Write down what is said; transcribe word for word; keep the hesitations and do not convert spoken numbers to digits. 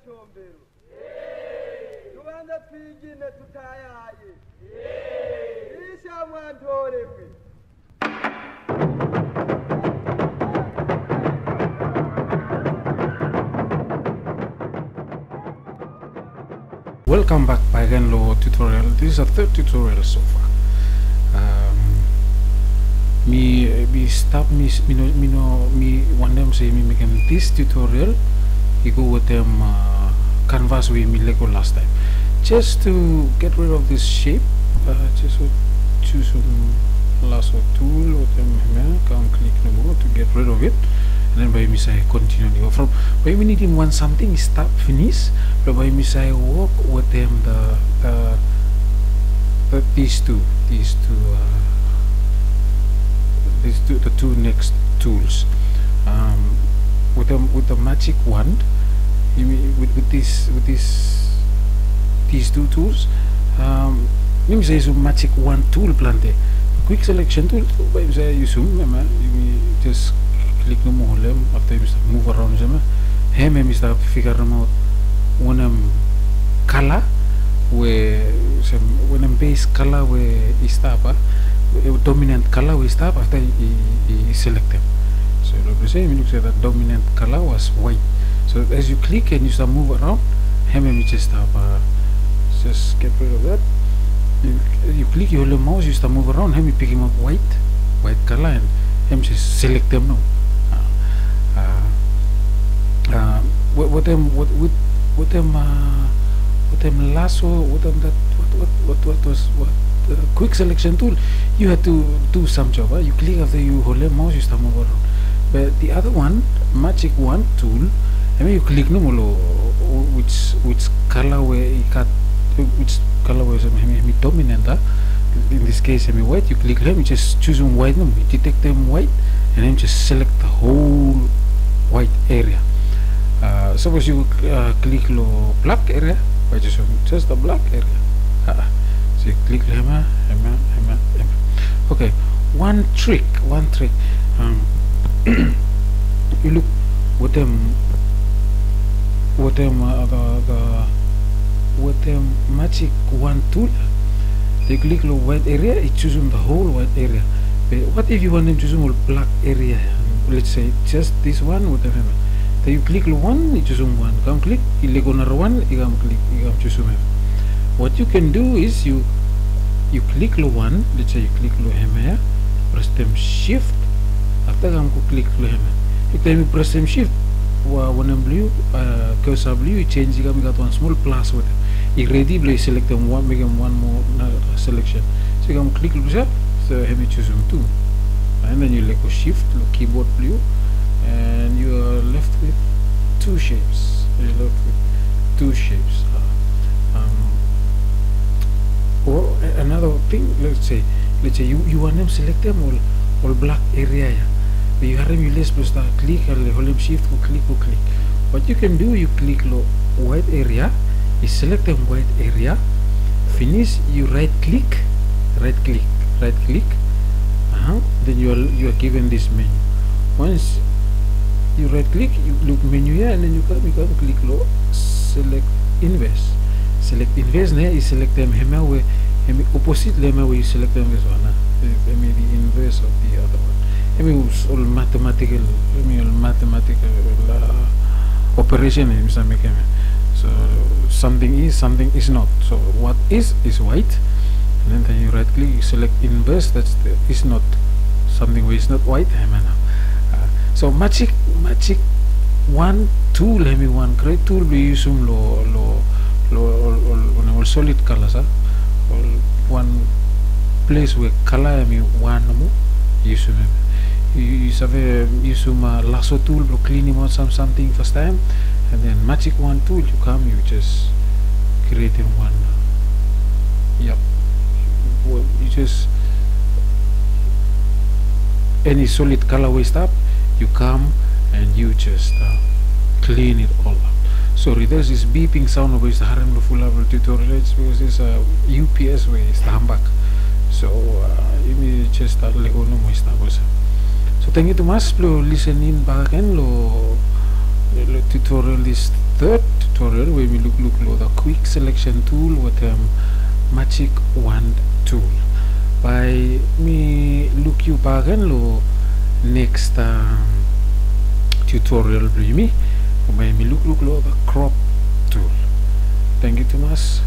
Tombero. Tubanze twigine tutayaye. Isha mwantoregwe. Welcome back bakegen lo tutorial. This is a third tutorial so far. Um, mi mi stap mi mi no mi no mi wantem se mi mekem this tutorial i go wetem uh, canvas we mi lego last time. Just to get rid of this shape, uh, just to choose some lasso tool wetem hemia, kam klik nomo to get rid of it. And then bae yumi save continue ni go from bae yumi nidim wan samting i stap finis. Bae yumi save wok wetem the, the, the these two, these two, uh, these two, the two next tools. Um, with the with the magic wand, yumi with with this with this these two tools. Um, yumi save yusum magic wand tool plante. Quick selection tool tu bae yumi save yusum hemia, yumi just klik nomo holem afta yumi stap move around hemia. Hem hemi stap figaremaot wanem kala we wanem base kala we i stap a, dominant kala we i stap afta i selektem. So lo ples ya yumi luk se that dominant kala was white. So as you click and you start move around, hem hemi just stap, just get rid of that. Yu klik yu holem maos yu stap move around, hem i pikimap white, white kala and hem just selektem nao. Wetem wetem wetem lasso wetem that what what what what was what quick selection tool. You had to do some job a, yu klik afta yu holem maos yu stap move around. But the other one, magic wand tool, hemia yu klik nomo lo which which kala we i gat, which kala we hemi dominant a. In this case hemi white, yu klik lo hem, yu just jusum white nomo, yu detektem white and then just select the whole white area. Sapos yu klik lo black area, bae jusum just the black area. So yu klik lo hemia, hemia, hemia, hemia. Okay, wan trik, wan trik. Yu luk wetem wetem wetem magic wand tool ya. Yu klik lo white area, i jusum the whole white area. Be what if yu wantem jusum ol black area ya? Let's say just this one wetem hemia. Te yu klik lo wan, i jusum wan. Kam klik, i lego narawan, i kam klik, i kam jusum hemia. What you can do is yu yu klik lo wan, let's say yu klik lo hemia ya, presem shift, afta kam go klik lo hemia. Taem yu presem shift, wanem blo yu, cursor blo yu i jenis, i kam i gat wan smol plus wetem. I redi blo i selektem wan, mekem wan moa selection. So yu kam klik lo ples ya, so hemi jusum tu. And then yu lego shift lo keyboard blo yu, and you are left with two shapes. You're left with two shapes. Or another thing, let's say, let's say yu wantem selektem ol black area ya. Be yu harem yu les blo stap klik, holem shift, go klik, go klik. What you can do, yu klik lo white area, i selektem white area. Finis yu right click, right click, right click. Then you are given this menu. Once yu right click, yu luk menu ya, and then yu kam, yu kam klik lo select inverse. Select inverse nao ya i selektem hemia we hemi opposite lo hemia we yu selektem first wan. Hemi the inverse of the other one. Hemi ol mathematical, hemi ol mathematical operation hemi save mekem ya. So something is, something is not. So what is is white. And then yu right click, yu select inverse, that's the is not, something we is not white, hemia nao. So magic magic wand tool hemi wan great tool blo yu yusum lo lo lo ol solid colors a, ol wan ples we kala hemi wan nomo, yu yusum hem. Yu save yusum lasso tool blo klinimaot sam samting fastaem, and then magic wand tool yu kam yu just createm wan. Yep. Yu just eni solid kala we i stap, yu kam and yu just clean it all up. Sorry, there's this beeping sound we yu save harem lo fulap lo tutorial, it's because it's a U P S we i stap hambak. So yumi just lego nomo i stap olsem. So tangkiu tumas blo lisening bakegen lo Long tutorial, this third tutorial we mi lukluk long the quick selection tool wetem magic wand tool. Bae mi luk yu bakegen long next, um, tutorial blong yumi. Bae mi lukluk long the crop tool. Tangkiu tumas.